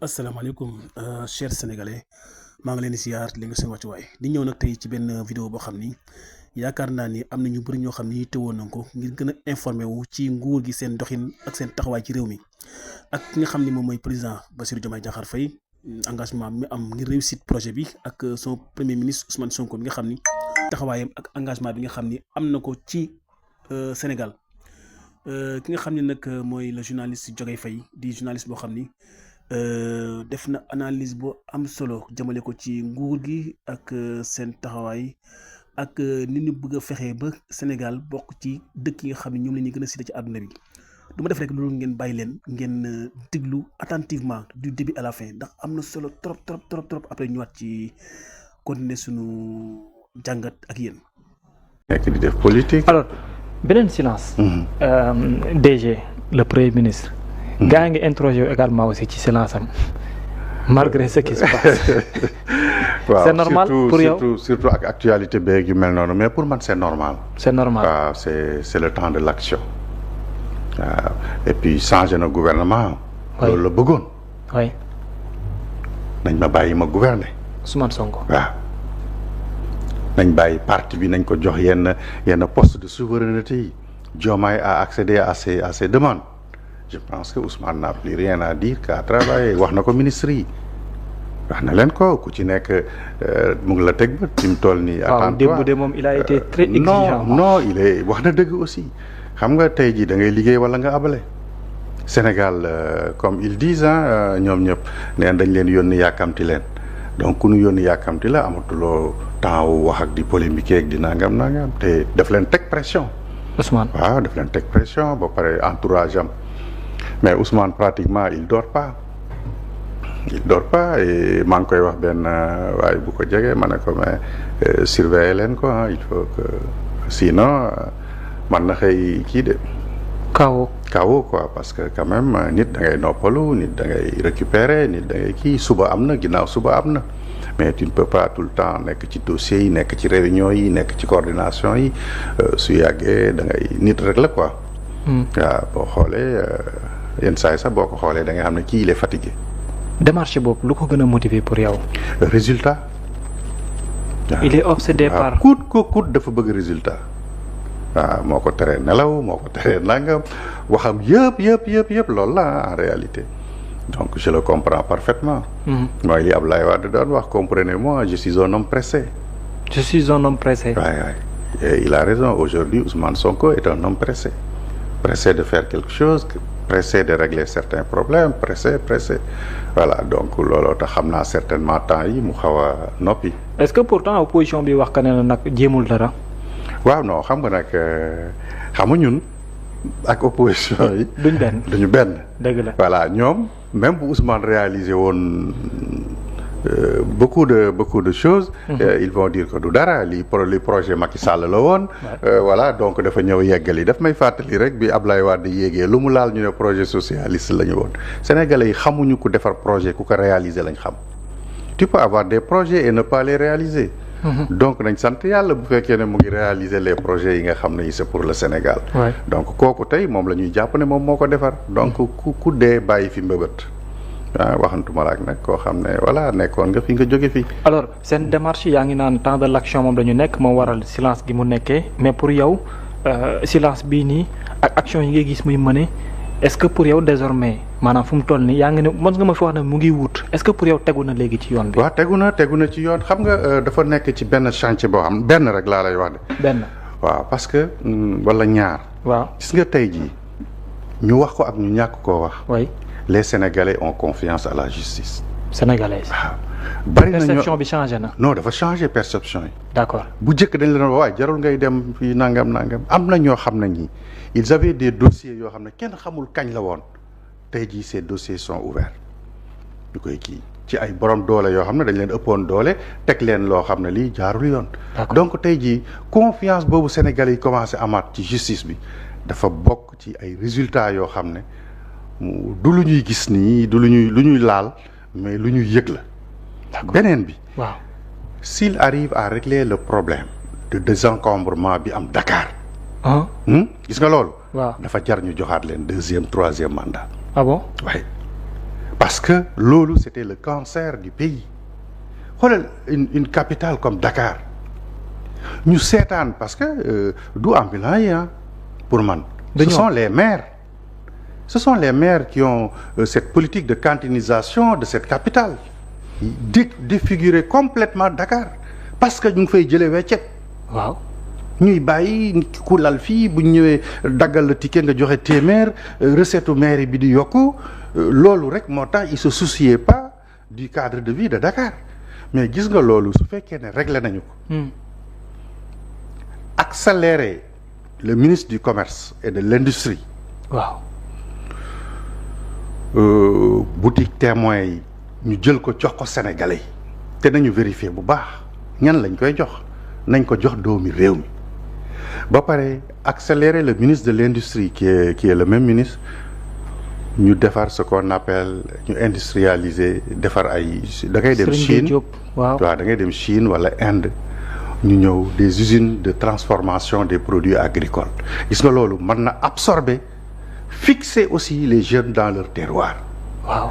asalaamaaleykum chers sénégalais maa ngi leen di siyaar li nga seen wàccuwaay di ñëw nag tey ci benn vidéo boo xam ni yaakaar naa ni am na ñu bëri ñoo xam ni teewoon nañ ko ngir gën a informé wu ci nguur gi seen doxin ak seen taxawaay ci réew mi ak ki nga xam ni moom mooy président Bassirou Diomaye Diakhar Faye engagement mi am ngir réussite projet bi ak son premier ministre Ousmane Sonko bi nga xam ni taxawaayam ak engagement bi nga xam ni am na ko ci Sénégal ki nga xam ne nag mooy le journaliste Diogaye Faye di journaliste boo xam ni. Def na analyse bu am solo jëmale ko ci nguur gi ak seen taxawaay ak ni ñu bëgg a fexee ba Sénégal bokk ci dëkk yi nga xam ne ñoom la ñuy gën a cité ci àdduna bi du ma def rek loolu ngeen bàyyi leen ngeen déglu attentivement du début à la fin ndax am na solo trop trop trop trop après ñëwaat ci continuer sunu jàngat ak yéen. nekk di def politique. alors beneen silence. DG le premier ministre. gaa ngi interroger également aussi ci silence am malgré ce qui se passe. waaw c'est normal pour yow surtout ak actualité beeg yu mel noonu mais pour man c'est normal. c'est normal waaw c'est le temps de l'action. waaw et puis changé na gouvernement. loolu la bëggoon. oui. nañ ma bàyyi ma gouverner. Ousmane Sonko. waaw nañ bàyyi parti bi nañ ko jox yenn poste de souveraineté yi. Diomaye a accédé à ses demandes. Je pense que Ousmane n'a plus rien à dire qu'à travailler wax na ko ministre yi wax na leen ko ku ci nekk mu ngi la teg ba fi mu toll nii. waaw démb de moom il a été très exigeant. non il est wax na dëgg aussi xam nga tey jii da ngay liggéey wala nga abale. Sénégal comme ils disent ñoom ñëpp neen dañ leen yónni yàkkamti leen donc ku ñu yónni yàkkamti la amatuloo temps wu wax ak di polémique ak di nangam te daf leen teg pression. Ousmane waaw daf leen teg pression ba pare entourage am. mais Ousmane pratiquement il dort pas et maa ngi koy wax benn waaye bu ko jegee ma ne ko mais surveiller leen ko il faut que sinon man na xëy kii de. kawo quoi parce que quand même nit da ngay noppalu nit da ngay récupérer nit da ngay kii suba am na ginnaaw suba am na mais tu ne peux pas tout le temps nekk ci dossiers yi nekk ci réunions yi nekk ci coordination yi su yàggee da ngay nit rek la quoi. waaw boo xoolee. yenn saa yi sax boo ko xoolee da nga xam ne kii il est fatigué. démarche boobu lu ko gën a motiver pour yow. résultat. il est obsédé par. coûte dafa bëgg résultat. waaw moo ko teree nelaw moo ko teree nangam waxam yëpp loolu la en réalité. donc je le comprends parfaitement. mooy li Abdoulaye Wade doon wax comprenez-moi je suis un homme pressé. je suis un homme pressé. waay et il a raison aujourd'hui Ousmane Sonko est un homme pressé. pressé de faire quelque chose. pressé de régler certains problèmes pressé voilà donc looloo tax xam naa certainement temps yi mu xaw a noppi. est-ce que pourtant opposition bi wax ka ne nag jéemul dara. waaw non xam nga nag xamu ñun ak opposition yi. duñu benn. dëgg la voilà ñoom même bu Ousmane réalisé woon beaucoup de choses. Ils vont dire que du dara li projet Macky Sall la woon. voilà donc dafa ñëw yeggali daf may fàttali rek bi Ablaye Wade yéegee lu mu laal ñu ne projet socialiste la ñu woon Sénégalais yi xamuñu ku defar projet ku ko réaliser lañ xam. tu peux avoir des projets et ne pas les réaliser. donc nañ sant yàlla bu fekkee ne mu ngi réaliser les projets yi nga xam ne c'est pour le Sénégal. donc kooku tey moom la ñuy jàpp ne moom moo ko defar. donc ku dee bàyyi fi mbëbët. waaw waxantuma la ak nag koo xam ne voilà nekkoon nga fi nga jóge fi. alors seen démarche yaa ngi naan temps de l'action moom dañu nekk moo waral silence gi mu nekkee mais pour yow silence bii nii ak action yi ngay gis muy mëne est-ce que pour yow désormais maanaam fu mu toll nii yaa ngi ne mën nga ma fi wax ne mu ngi wut est-ce que pour yow tegu na léegi ci yoon bi. waaw tegu na ci yoon xam nga dafa nekk ci benn chantier boo xam benn rek laa lay wax de. benn waaw parce que wala ñaar. waaw gis nga tey jii ñu wax ko ak ñu ñàkk koo wax. oui. les Sénégalais ont confiance à la justice. sénégalaise. waaw bari na perception bi changé na. non dafa changé perception yi. d'accord bu njëkk dañ la doon waaye jarul ngay dem fii nangam am na ñoo xam ne ñi ils avaient des dossiers yoo xam ne kenn xamul kañ la woon tey jii ces dossiers sont ouverts ñu koy kii ci ay borom doole yoo xam ne dañ leen ëppoon doole teg leen loo xam ne lii jaarul yoon. donc tey jii confiance boobu Sénégalais yi commencé amaat ci justice bi dafa bokk ci ay résultats yoo xam ne. du lu ñuy gis nii du lu ñuy laal mais lu ñuy yëg la. beneen bi. waaw s'il arrive à régler le problème de désencombrement bi am Dakar. gis nga loolu. waaw dafa jar ñu joxaat leen 2e 3e mandat. ah bon waaye parce que loolu c'était le cancer du pays xoolal une capitale comme Dakar ñu seetaan parce que du ambulant yi pour man ce sont les maires qui ont cette politique de cantinisation de cette capitale défigurer complètement Dakar parce que ñu ngi fay jëlee weccet waaw ñuy bàyyi ku lal fii bu ñëwee daggal la ticket nga joxe téeméer recette mairie bi di yokku loolu rek moo tax il se souciait pas du cadre de vie de Dakar mais gis nga loolu su fekkee ne réglé nañu ko accélérer le ministre du commerce et de l'industrie waaw boutique témoin yi ñu jël ko jox ko sénégalais yi te nañu vérifier bu baax ñan lañ koy jox nañ ko jox doomi réew mi ba pare accélérer le ministre de l'industrie qui est le même ministre ñu defar ce qu'on appelle ñu industrialiser defar ay da ngay dem Chine waaw da ngay dem Chine wala Inde ñu ñëw des usines de transformation des produits agricoles gis nga loolu mën na absorber fixer aussi les jeunes dans leur terroir waaw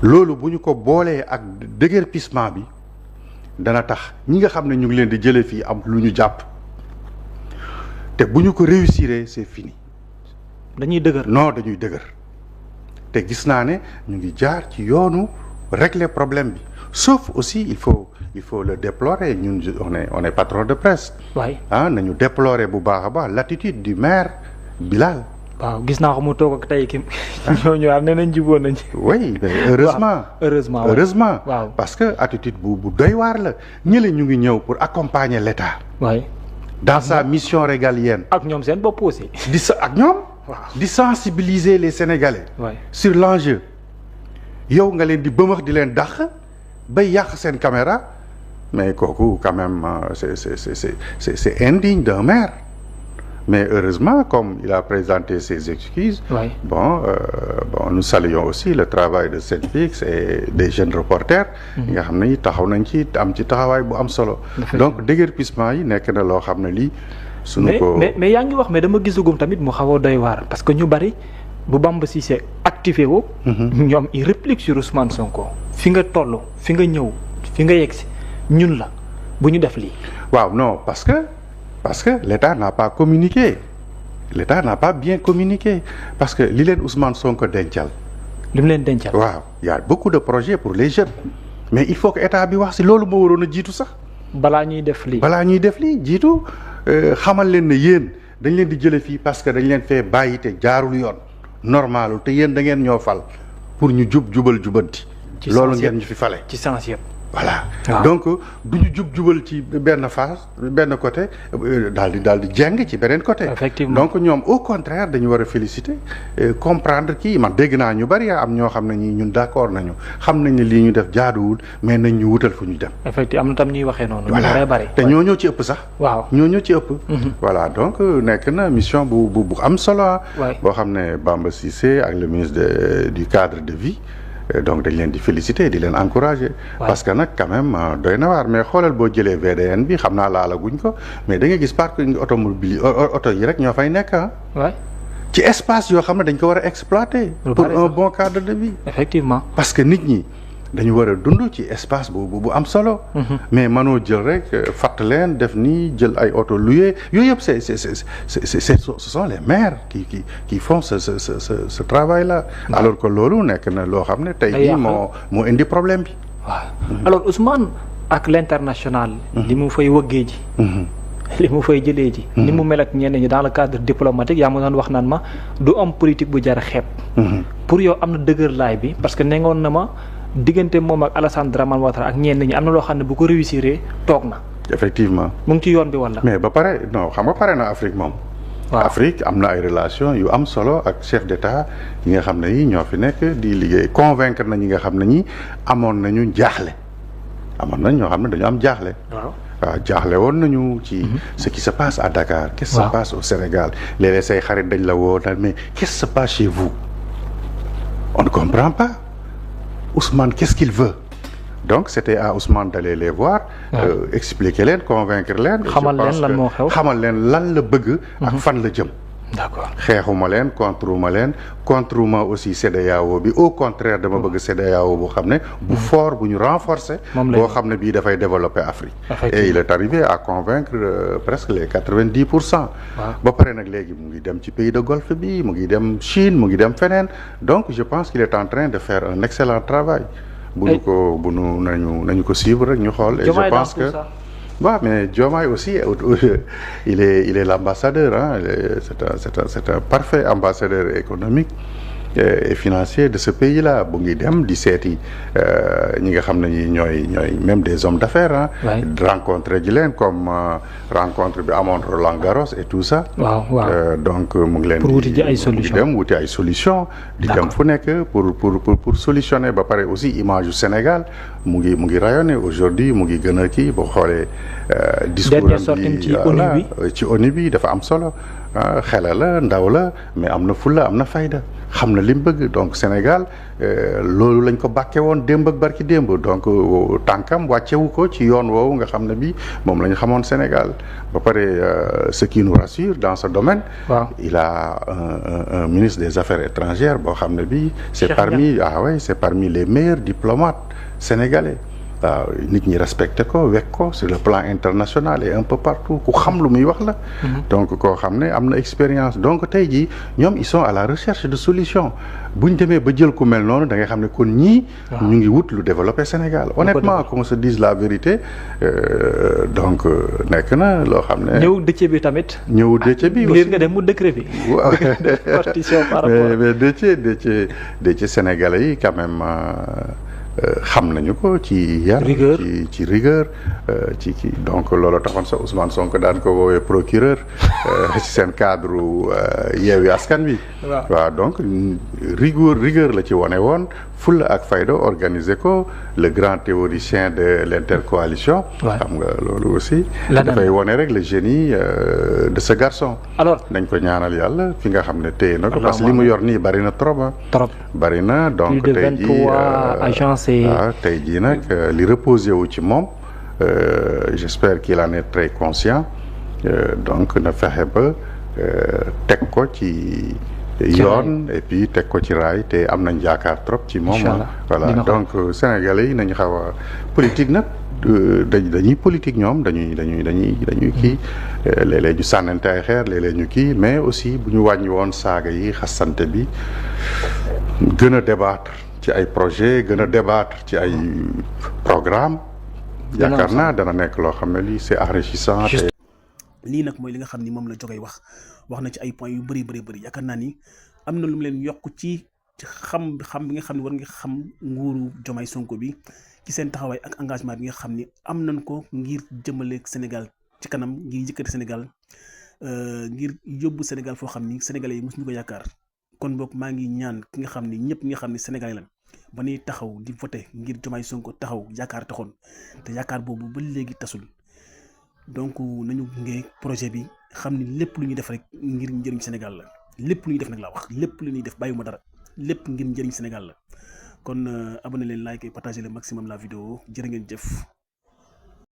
loolu bu ñu ko boolee ak déguerpissement bi dana tax ñi nga xam ne ñu ngi leen di jëlee fii am lu ñu jàpp te bu ñu ko réussir c'est fini dañuy dëgër dañuy dëgër te gis naa ne ñu ngi jaar ci yoonu régler problème bi sauf aussi il faut le déplorer ñun on est patron de presse waay nañu déplorer bu baax a baax l'attitude du maire Bilal waaw gis naa ko mu toog ak tey ki ñooñu am ne nañ jubóo nañ oui heureusement waaw parce que attitude bu doy waar la ñële ñu ngi ñëw pour accompagner l'État waay dans sa mission régalienne ak ñoom seen bopp aussi ak ñoom di sensibiliser les Sénégalais sur l'enjeu yow nga leen di bëmax di leen dàq bay yàq seen caméra mais kooku quand même c'est indigne d'un maire mais heureusement comme il a présenté ses excuses bon nous saluons aussi le travail de Senpix et des jeunes reporters yi nga xam ne taxaw nañ ci am ci taxawaay bu am solo donc déguerpissement yi nekk na loo xam ne lii suñu ko mais yaa ngi wax mais dama gisugum tamit mu xaw a doy waar parce que ñu bari bu Bamba Cissé activé wu ñoom il réplique sur Ousmane Sonko fi nga toll fi nga ñëw fi nga yegg si ñun la bu ñu def lii waaw non parce que l'État n'a pas communiqué l'État n'a pas bien communiqué parce que li leen Ousmane Sonko dencal li mu leen dencal waaw y a beaucoup de projets pour les jeunes mais il faut que État bi wax si loolu moo waroon a jiitu sax balaa ñuy def lii jiitu xamal leen ne yéen dañ leen di jële fii parce que dañ leen fee bàyyi te jaarul yoon normalu te yéen da ngeen ñoo fal pour ñu jubanti loolu ngeen ñu fi fale ci sens yëpp voilà donc du ñu jubal ci benn côté daal di jeng ci beneen côté effectivement donc ñoom au contraire dañu war a féliciter comprendre kii man dégg naa ñu bari am ñoo xam ne ñi ñun d'accord nañu xam nañ ne lii ñu def jaaduwul mais nañ ñu wutal fu ñu dem effectivement am na tam ñuy waxee noonu voilà bari te ñoo ci ëpp sax ñoo ci ëpp voilà donc nekk na mission bu am solo boo xam ne Bamba Cissé ak le ministre du cadre de vie donc dañ leen di féliciter di leen encourager parce que nag quand même doy na waar mais xoolal boo jëlee VDN bi xam naa laalaguñ ko mais da nga gis parking automobile oto yi rek ñoo fay nekk ci espace yoo xam ne dañ ko war a exploiter pour un bon cadre de vie effectivement parce que nit ñi dañu war a dund ci espace bu am solo mais mënoo jël rek fatt leen def nii jël ay auto loué yooyu yëpp ce sont les maires qui font ce travail là alors que loolu nekk na loo xam ne tey jii moo indi problème bi waaw alors Ousmane ak l'international li mu fay wëggee ji li mu fay jëlee ji ni mu mel ak ñenn ñi dans le cadre diplomatique yaa ma doon wax naan ma du homme politique bu jar a xeeb pour yow am na dëgër laay bi parce que nengoon na ma diggante moom ak Alassane Dramane Ouattara ak ñenn ñi am na loo xam ne bu ko réussir toog na effectivement mu ngi ci yoon bi wala mais ba pare non xam nga pare na Afrique moom Afrique am na ay relations yu am solo ak chef d'État yi nga xam ne yi ñoo fi nekk di liggéey convaincre na ñi nga xam ne ñi amoon nañu jaaxle amoon nañ ñoo xam ne dañu am jaaxle waaw jaaxle woon nañu ci ce qui se passe à Dakar qu'est-ce qui se passe au Sénégal léeg-léeg say xarit dañ la woo naan mais qu'est-ce qui se passe chez vous on ne comprend pas Ousmane qu'est-ce qu'il veut donc c'était à Ousmane d'aller les voir expliquer leen convaincre leen xamal leen lan moo xew xamal leen lan la bëgg ak fan la jëm d'accord xeexuma leen contre ma aussi CEDEAO bi au contraire dama bëgg CEDEAO boo xam ne bu fort bu ñu renforcer boo xam ne bii dafay développer Afrique et il est arrivé à convaincre presque les 90%. ba pare nag léegi mu ngi dem ci pays de Golfe bi mu ngi dem Chine mu ngi dem feneen donc je pense qu'il est en train de faire un excellent travail bu nu nañu ko suivre rek ñu xool et je pense que waaw mais Diomaye aussi il est l'ambassadeur c'est un parfait ambassadeur économique et financier de ce pays-là bu ngi dem di seeti ñi nga xam ne ñi ñooy même des hommes d'affaires rencontrer ji leen comme rencontre bi amoon Roland Garros et tout ça. Donc mu ngi leen pour wuti ji ay solutions dem wuti ay solutions. di dem fu nekk pour solutionner ba pare aussi image du Sénégal mu ngi rayonner aujourd'hui mu ngi gën a kii boo xoolee. discours am ci ONU bi dafa am solo xele la ndaw la mais am na fulla am na fayda xam na li mu bëgg donc Sénégal loolu lañ ko bàkke woon démb ak barki démb donc tànkam wàccewu ko ci yoon woowu nga xam ne bi moom la ñu xamoon Sénégal ba pare ce qui nous rassure dans ce domaine il a un ministre des Affaires étrangères boo xam ne bi c'est parmi les meilleurs diplomates sénégalais waaw nit ñi respecté ko wekk ko sur le plan international et un peu partout ku xam lu muy wax la donc koo xam ne am na expérience donc tey jii ñoom ils sont à la recherche de solutions bu ñu demee ba jël ku mel noonu da ngay xam ne kon ñii ñu ngi wut lu développer Sénégal honnêtement qu'on se dise la vérité donc nekk na loo xam ne ñëw dëcc bi tamit aussi nga dem mu décret bi partition par rapport mais dëcc sénégalais yi quand même xam nañu ko ci yar ci rigueur ci kii donc loolu taxoon sa Ousmane Sonko daan ko woowee procureur ci seen cadre Yewwi Askan Wi waaw donc rigueur la ci wane woon fulla ak fayda organiser ko le grand théoricien de l'intercoalition xam nga loolu aussi dafay wane rek le génie de ce garçon alors nañ ko ñaanal yàlla fi nga xam ne téye na ko parce que li mu yor nii bari na trop bari na donc tey jii tey jii nag li reposé wu ci moom j'espère qu'il en est très conscient donc na fexe ba teg ko ci yoon et puis teg ko ci raay te am nañ jaakaar trop ci moom voilà donc sénégalais yi nañu xaw a politique nag dañuy politique ñoom dañuy kii léeg-léeg ñu sànnante ay xeer léeg-léeg ñu kii mais aussi bu ñu wàññi woon saaga yi xasante bi gën a débattre ci ay projet gën a débattre ci ay programme yaakaar naa dana nekk loo xam ne lii c'est enrichissant lii nag mooy li nga xam ni moom la jógee wax na ci ay points yu bëri yaakaar naa ni am na lu mu leen yokk ci xam bi nga xam ne war nga xam nguuru Diomaye Sonko bi ci seen taxawaay ak engagement bi nga xam ni am nañ ko ngir jëmale Sénégal ci kanam ngir yëkkati Sénégal ngir yóbbu Sénégal foo xam ni sénégalais yi mosuñu ko yaakaar kon boog maa ngi ñaan ki nga xam ni ñëpp ñi nga xam ni sénégalais lan ba ñuy taxaw di voté ngir Diomaye Sonko taxaw yaakaar taxoon te yaakaar boobu ba léegi tasul donc nañu gunge projet bi xam ni lépp lu ñuy def rek ngir njëriñ Sénégal la lépp lu ñuy def nag laa wax lépp lu ñuy def bàyyiwuma dara lépp ngir njëriñ Sénégal la kon abonné leen like et partagez le maximum la vidéo jërë ngeen jëf